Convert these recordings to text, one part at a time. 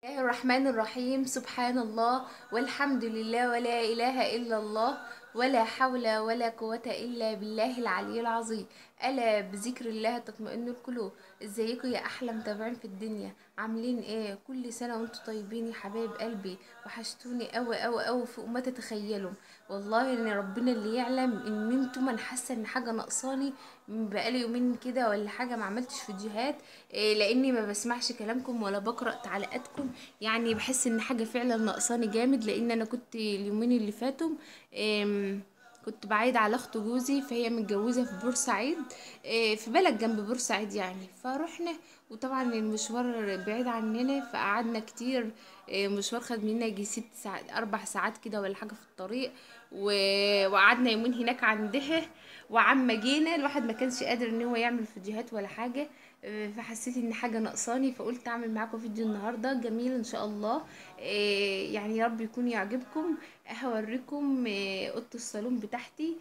الله الرحمن الرحيم. سبحان الله والحمد لله ولا إله إلا الله ولا حول ولا قوة إلا بالله العلي العظيم. ألا بذكر الله تطمئن القلوب. ازيكم يا أحلى متابعين في الدنيا؟ عاملين ايه؟ كل سنة وانتم طيبين يا حبايب قلبي. وحشتوني أوي أوي أوي فوق ما تتخيلوا. والله ان ربنا اللي يعلم ان انتم، انا حاسه ان حاجة ناقصاني بقالي يومين كده ولا حاجة، ما عملتش فيديوهات إيه، لاني ما بسمعش كلامكم ولا بقرا تعليقاتكم. يعني بحس ان حاجة فعلا ناقصاني جامد، لان انا كنت اليومين اللي فاتوا كنت بعيد على اخت جوزي، فهي متجوزة في بورسعيد، في بلد جنب بورسعيد يعني. فروحنا، وطبعا المشوار بعيد عننا فقعدنا كتير، مشوار خد مننا يجي 6 ساعات 4 ساعات كده ولا حاجة في الطريق، وقعدنا يومين هناك عندها. وعما جينا الواحد ما كانش قادر ان هو يعمل فيديوهات ولا حاجة، فحسيت ان حاجة ناقصاني، فقلت اعمل معاكم فيديو النهارده جميل ان شاء الله، يعني يا رب يكون يعجبكم. هوريكم اوضة الصالون بتاعتي.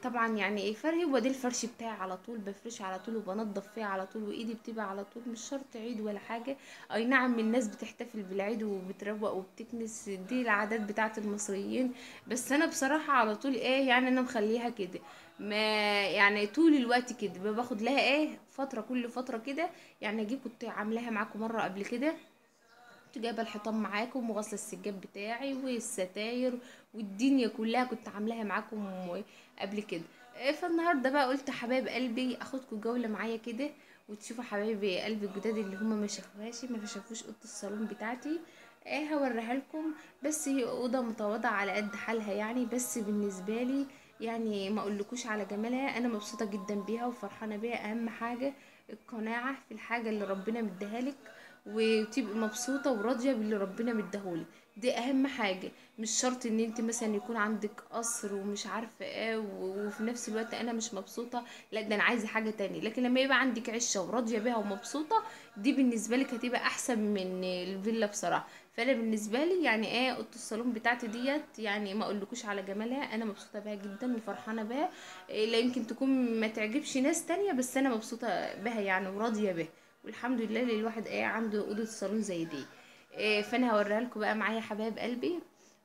طبعا يعني ايه فرق، هو ده الفرش بتاعي على طول، بفرش على طول وبنضف فيه على طول، وايدي بتبقى على طول، مش شرط عيد ولا حاجة. اي نعم الناس بتحتفل بالعيد وبتروق وبتكنس، دي العادات بتاعه المصريين، بس انا بصراحة على طول ايه يعني انا مخليها كده، ما يعني طول الوقت كده باخد لها ايه فترة، كل فترة كده يعني. اجي كنت عاملاها معاكم مرة قبل كده، كنت جايبه الحيطان معاكم وغسله السجاد بتاعي والستاير والدنيا كلها، كنت عاملاها معاكم قبل كده. فالنهارده بقى قلت حبايب قلبي اخدكم جولة معايا كده وتشوفوا حبايب قلبي الجداد اللي هما ما شافوهاش، ما شافوش اوضة الصالون بتاعتي. هوريها لكم، بس هي اوضة متواضعة على قد حالها يعني، بس بالنسبة لي يعني ما اقولكوش على جمالها، انا مبسوطة جدا بيها وفرحانه بيها. اهم حاجة القناعة في الحاجة اللي ربنا مديها لك، وتبقي مبسوطة وراضيه باللي ربنا مديهولك، دي اهم حاجة. مش شرط ان انت مثلا يكون عندك قصر ومش عارفه ايه وفي نفس الوقت انا مش مبسوطة، لا ده انا عايزه حاجة تانية. لكن لما يبقى عندك عشه وراضيه بيها ومبسوطة، دي بالنسبة لك هتبقى احسن من الفيلا بصراحة. فانا بالنسبة لي يعني ايه اوضة الصالون بتاعتي ديت، يعني ما اقولكوش على جمالها، انا مبسوطة بيها جدا وفرحانه بيها. لا يمكن تكون ما تعجبش ناس تانية، بس انا مبسوطة بها يعني وراضيه بها، والحمد لله اللي الواحد ايه عنده اوضة صالون زي دي. فانا هوريها لكم بقى معايا حبايب قلبي،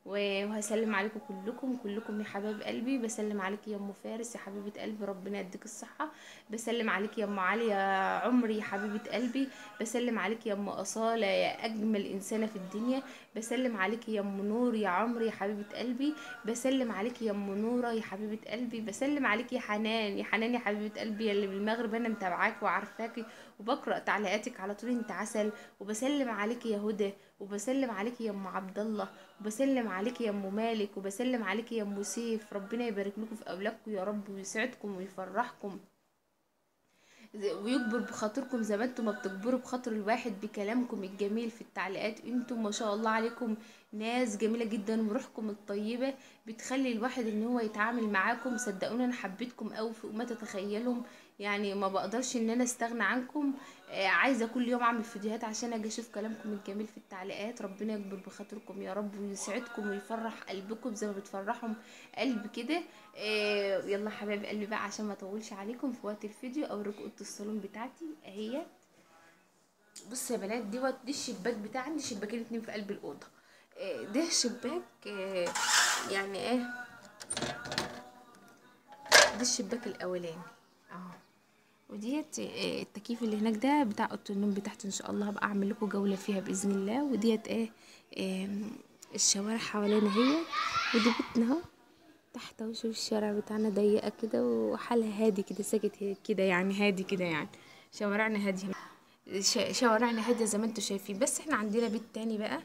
وهسلم عليكم كلكم كلكم يا حبايب قلبي. بسلم عليك يا ام فارس يا حبيبه قلبي، ربنا يديك الصحة. بسلم عليك يا ام علي يا عمري يا حبيبه قلبي. بسلم عليك يا ام اصاله يا اجمل انسانه في الدنيا. بسلم عليك يا ام نور يا عمري يا حبيبه قلبي. بسلم عليك يا ام نوره يا حبيبه قلبي. بسلم عليك يا حنان يا حنان يا حبيبه قلبي، يا اللي بالمغرب انا متابعاك وعارفاكي وبقرا تعليقاتك على طول، انت عسل. وبسلم عليك يا هدى، وبسلم عليك يا ام عبد الله، وبسلم عليك يا ام مالك، وبسلم عليك يا ام سيف. ربنا يبارك لكم في اولادكم يا رب، ويسعدكم ويفرحكم ويكبر بخاطركم زي ما انتم ما بتكبروا بخاطر الواحد بكلامكم الجميل في التعليقات. انتم ما شاء الله عليكم ناس جميلة جدا، وروحكم الطيبة بتخلي الواحد ان هو يتعامل معاكم. صدقوني انا حبيتكم قوي فوق ما تتخيلوا، يعني ما بقدرش ان انا استغنى عنكم. عايزه كل يوم اعمل فيديوهات عشان اجي اشوف كلامكم الجميل في التعليقات. ربنا يكبر بخاطركم يا رب ويسعدكم ويفرح قلبكم زي ما بتفرحوا قلب كده. يلا حبايب قلبي بقى، عشان ما اطولش عليكم في وقت الفيديو، اوريكم اوضة الصالون بتاعتي اهي. بصوا يا بنات، دي الشباك بتاع عندي، شباكين 2 في قلب الاوضة. ده شباك يعني ايه، ده الشباك الاولاني اهو، وديت التكييف اللي هناك ده بتاع اوضة النوم بتاعتي، ان شاء الله هبقى اعمل لكم جولة فيها باذن الله. وديت ايه الشوارع حوالينا هي، ودي بيتنا اهو تحت اهو. شوف الشارع بتاعنا ضيقه كده وحالها هادي كده، ساكت كده يعني، هادي كده يعني، شوارعنا هادية، شوارعنا هادية زي ما انتم شايفين. بس احنا عندنا بيت تاني بقى،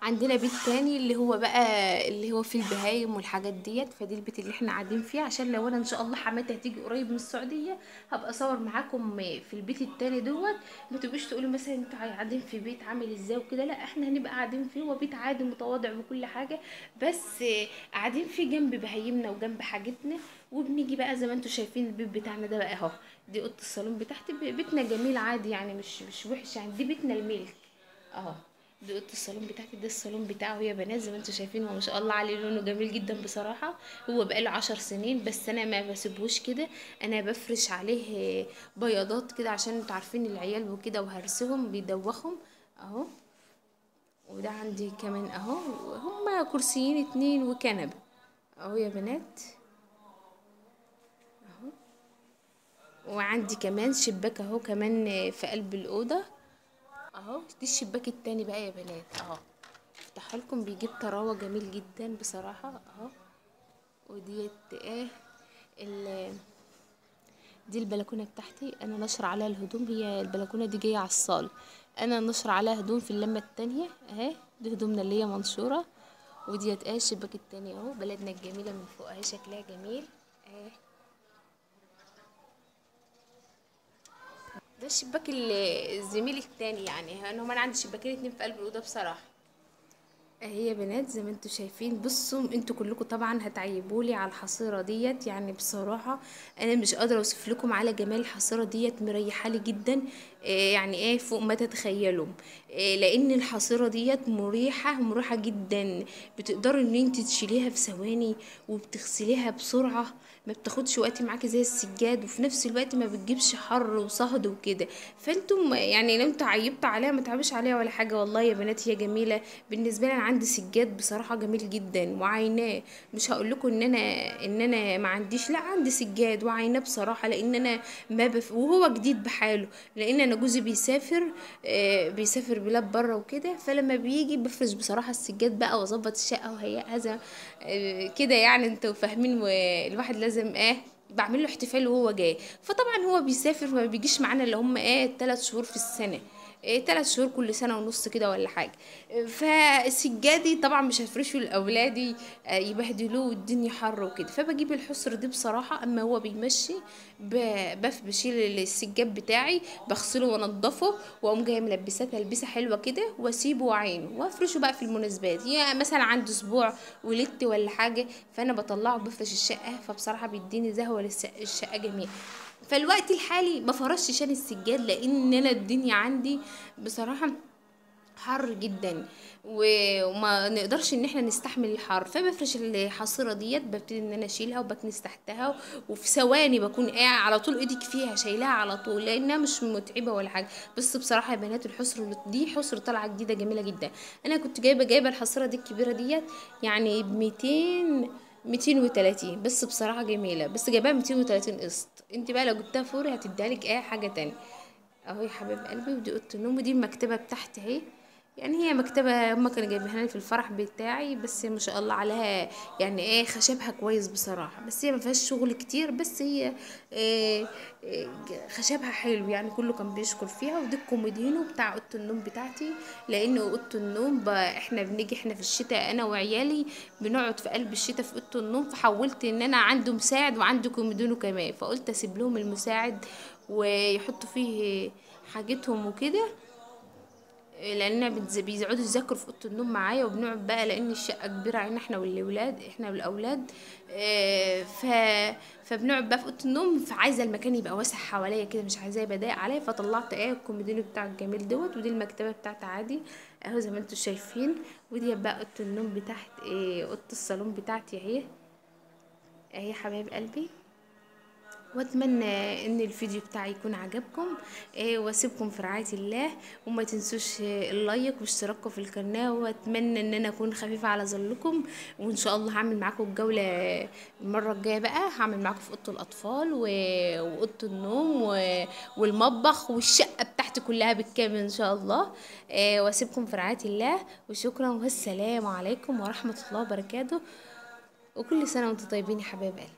عندنا بيت تاني اللي هو بقى اللي هو فيه البهايم والحاجات ديت، فدي البيت اللي احنا قاعدين فيه، عشان لو انا ان شاء الله حماتي هتيجي قريب من السعودية هبقى اصور معاكم في البيت التاني دوت. ما تبقوش تقولوا مثلا انتوا قاعدين في بيت عامل ازاي وكده، لا احنا هنبقى قاعدين فيه، هو بيت عادي متواضع وكل حاجة، بس قاعدين فيه جنب بهايمنا وجنب حاجتنا. وبنيجي بقى زي ما انتوا شايفين البيت بتاعنا ده بقى اهو، دي اوضة الصالون بتاعتي، بيتنا جميل عادي يعني، مش وحش يعني، دي بيتنا الملك اهو. دي اوضة الصالون بتاعتي، ده الصالون بتاعه يا بنات زي ما انتم شايفين، هو ما شاء الله عليه لونه جميل جدا بصراحة. هو بقاله 10 سنين، بس انا ما بسيبهوش كده، انا بفرش عليه بياضات كده عشان انتوا عارفين العيال وكده وهرسهم بيدوخهم اهو. وده عندي كمان اهو، هما كرسيين 2 وكنبه اهو يا بنات اهو. وعندي كمان شباك اهو كمان في قلب الاوضة اهو. دي الشباك التاني بقى يا بنات اهو، افتحه لكم، بيجيب طراوه جميل جدا بصراحة اهو. وديت ايه دي البلكونه بتاعتي، انا نشر عليها الهدوم. هي البلكونه دي جاية على الصاله، انا نشر عليها هدوم في اللمة التانية اهي. دي هدومنا اللي هي منشورة. وديت ايه الشباك التاني اهو، بلدنا الجميلة من فوق اهي، شكلها جميل اهي. ده الشباك الزميل التاني، يعني انا هما عندي شباكين 2 في قلب الاوضة بصراحة اهي يا بنات زي ما انتوا شايفين. بصوا انتوا كلكم طبعا هتعيبولي على الحصيرة ديت، يعني بصراحة انا مش قادرة اوصف لكم على جمال الحصيرة ديت، مريحه لي جدا يعني ايه فوق ما تتخيلوا، لان الحصيرة ديت مريحه مريحه جدا، بتقدروا ان انت تشيليها في ثواني وبتغسليها بسرعة، ما بتاخدش وقت معاكي زي السجاد، وفي نفس الوقت ما بتجيبش حر وصهد وكده. فانتم يعني لو انتوا عيبتوا عليها ما تعبوش عليها ولا حاجة، والله يا بنات هي جميلة. بالنسبة لي انا عندي سجاد بصراحة جميل جدا وعيناه، مش هقول لكم ان انا ما عنديش، لا عندي سجاد وعيناه بصراحة، لان انا ما وهو جديد بحاله، لان انا جوزي بيسافر بيسافر بلاد بره وكده، فلما بيجي بفرش بصراحة السجاد بقى واظبط الشقة وهيئها كده، يعني انتوا فاهمين. والواحد لازم ايه بعمل له احتفال وهو جاي، فطبعا هو بيسافر ما بيجيش معانا اللي هم ايه 3 شهور في السنة، إيه 3 شهور كل سنة ونص كده ولا حاجة. فسجادي طبعا مش هفرشه لاولادي يبهدلوه والدنيا حر وكده، فبجيب الحصر دي بصراحة. اما هو بيمشي بشيل السجاد بتاعي بغسله وانضفه، واقوم جاية ملبساه تلبسه حلوة كده واسيبه وعينه وافرشه بقى في المناسبات، يا يعني مثلا عندي اسبوع ولدت ولا حاجة، فانا بطلعه بفرش الشقة، فبصراحة بيديني زهوه للشقه جميل. فالوقت الحالي ما فرشتش انا السجاد، لان انا الدنيا عندي بصراحة حر جدا وما نقدرش ان احنا نستحمل الحر، فبفرش الحصيرة ديت ببتدي ان انا اشيلها وبكنس تحتها، وفي ثواني بكون قاعدة على طول ايدك فيها شايلاها على طول، لانها مش متعبة ولا حاجة. بس بصراحة يا بنات الحصر دي حصر طالعه جديدة جميلة جدا. انا كنت جايبه الحصيرة دي الكبيرة ديت يعني ب 230، بس بصراحة جميلة، بس جايباها 230 قسط. انت بقى لو جبتها فوري هتديها لك اي حاجة تانية اهو يا حبايب قلبي. ودي اوضة النوم، ودي المكتبة بتاعتي اهي، يعني هي مكتبه هما كانوا جايبينها لي في الفرح بتاعي، بس ما شاء الله عليها يعني ايه خشبها كويس بصراحة، بس هي ما فيهاش شغل كتير، بس هي إيه خشبها حلو يعني، كله كان بيشكر فيها. ودي الكومودينو بتاع اوضة النوم بتاعتي، لان اوضة النوم احنا بنيجي احنا في الشتاء انا وعيالي بنقعد في قلب الشتاء في اوضة النوم، فحولت ان انا عنده مساعد وعنده كومودينو كمان، فقلت اسيب لهم المساعد ويحطوا فيه حاجتهم وكده، لان بيقعدوا يذاكروا في اوضة النوم معايا، وبنقعد بقى لان الشقة كبيرة علينا احنا والولاد، احنا والاولاد، فبنقعد بقى في اوضة النوم، فعايزه المكان يبقى واسع حواليا كده، مش عايزاه يبقى ضيق عليا، فطلعت ايه الكومودينو بتاع الجميل دوت. ودي المكتبة بتاعتي عادي اهو زي ما انتم شايفين. ودي بقى اوضة النوم بتاعت اوضة الصالون بتاعتي اهي اهي حبايب قلبي. واتمنى ان الفيديو بتاعي يكون عجبكم، واسيبكم في رعاية الله، وما تنسوش ال like واشتراككم في القناة، واتمنى ان انا اكون خفيفة على ظلكم، وان شاء الله هعمل معاكم الجولة المرة الجاية بقى، هعمل معاكم في اوضة الاطفال واوضة النوم والمطبخ والشقة بتاعتي كلها بالكامل ان شاء الله. واسيبكم في رعاية الله، وشكرا والسلام عليكم ورحمة الله وبركاته، وكل سنة وانتم طيبين يا حبايب قلبي.